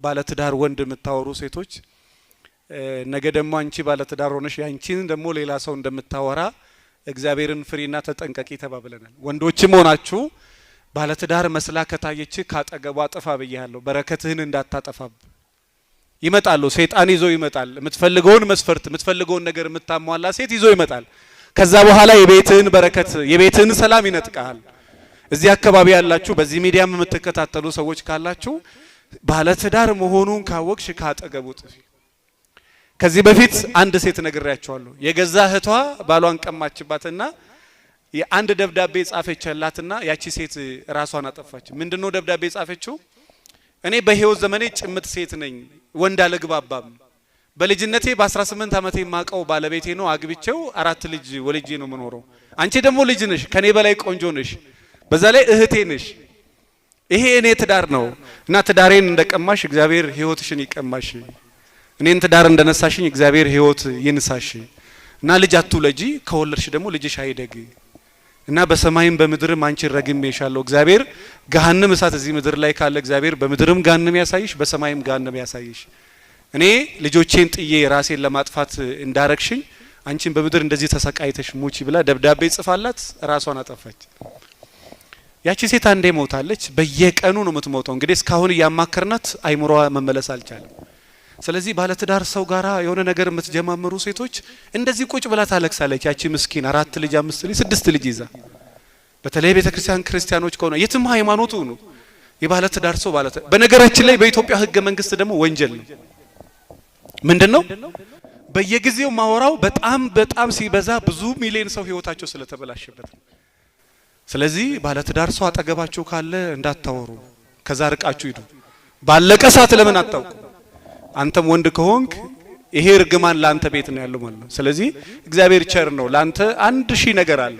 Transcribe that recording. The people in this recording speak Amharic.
ባለትዳር ወንድ የምታወሩ ሴቶች፣ ነገ ደግሞ አንቺ ባለትዳር ሆነሽ ያንቺን ደግሞ ሌላ ሰው እንደምታወራ እግዚአብሔርን ፍሪና ተጠንቀቂ ተባብለናል። ወንዶችም ሆናችሁ ባለትዳር መስላ ከታየች ካጠገቧ ጥፋ ብያለሁ። በረከትህን እንዳታጠፋብ። ይመጣሉ። ሰይጣን ይዞ ይመጣል። የምትፈልገውን መስፈርት፣ የምትፈልገውን ነገር የምታሟላ ሴት ይዞ ይመጣል። ከዛ በኋላ የቤትህን በረከት፣ የቤትህን ሰላም ይነጥቃል። እዚህ አካባቢ ያላችሁ፣ በዚህ ሚዲያም የምትከታተሉ ሰዎች ካላችሁ፣ ባለትዳር መሆኑን ካወቅሽ ካጠገቡ ጥፊ። ከዚህ በፊት አንድ ሴት ነግሬያቸዋለሁ። የገዛ እህቷ ባሏን ቀማችባትና የአንድ ደብዳቤ ጻፈችላትና ያቺ ሴት ራሷን አጠፋች። ምንድነው ደብዳቤ ጻፈችው? እኔ በህይወት ዘመኔ ጭምት ሴት ነኝ፣ ወንድ አልግባባም። በልጅነቴ በ18 ዓመቴ የማውቀው ባለቤቴ ነው። አግብቼው አራት ልጅ ወልጄ ነው የምኖረው። አንቺ ደግሞ ልጅ ነሽ፣ ከኔ በላይ ቆንጆ ነሽ፣ በዛ ላይ እህቴ ነሽ። ይሄ እኔ ትዳር ነው እና ትዳሬን እንደቀማሽ እግዚአብሔር ህይወትሽን ይቀማሽ። እኔን ትዳር እንደነሳሽኝ እግዚአብሔር ህይወት ይንሳሽ እና ልጅ አትውለጂ፣ ከወለድሽ ደግሞ ልጅሽ አይደግ እና በሰማይም በምድርም አንቺን ረግሜሻለሁ። እግዚአብሔር ገሃነም እሳት እዚህ ምድር ላይ ካለ እግዚአብሔር በምድርም ገሃነም ያሳይሽ፣ በሰማይም ገሃነም ያሳይሽ። እኔ ልጆቼን ጥዬ ራሴን ለማጥፋት እንዳረግሽኝ አንቺን በምድር እንደዚህ ተሰቃይተሽ ሙቺ ብላ ደብዳቤ ጽፋላት ራሷን አጠፋች። ያቺ ሴት አንዴ ሞታለች። በየቀኑ ነው የምትሞተው። እንግዲህ እስካሁን እያማከርናት አይምሮዋ መመለስ አልቻለም። ስለዚህ ባለትዳር ሰው ጋራ የሆነ ነገር የምትጀማምሩ ሴቶች፣ እንደዚህ ቁጭ ብላ ታለቅሳለች። ያቺ ምስኪን አራት ልጅ፣ አምስት ልጅ፣ ስድስት ልጅ ይዛ፣ በተለይ ቤተ ክርስቲያን ክርስቲያኖች ከሆነ፣ የትም ሃይማኖቱ ነው የባለትዳር ሰው ባለ፣ በነገራችን ላይ በኢትዮጵያ ሕገ መንግስት ደግሞ ወንጀል ነው። ምንድን ነው በየጊዜው ማወራው? በጣም በጣም ሲበዛ ብዙ ሚሊዮን ሰው ህይወታቸው ስለተበላሸበት ነው። ስለዚህ ባለትዳር ሰው አጠገባችሁ ካለ እንዳታወሩ፣ ከዛ ርቃችሁ ሂዱ። ባለቀ ሰዓት ለምን አታውቁ? አንተም ወንድ ከሆንክ ይሄ እርግማን ለአንተ ቤት ነው ያለው ማለት ነው። ስለዚህ እግዚአብሔር ቸር ነው። ለአንተ 1000 ነገር አለ።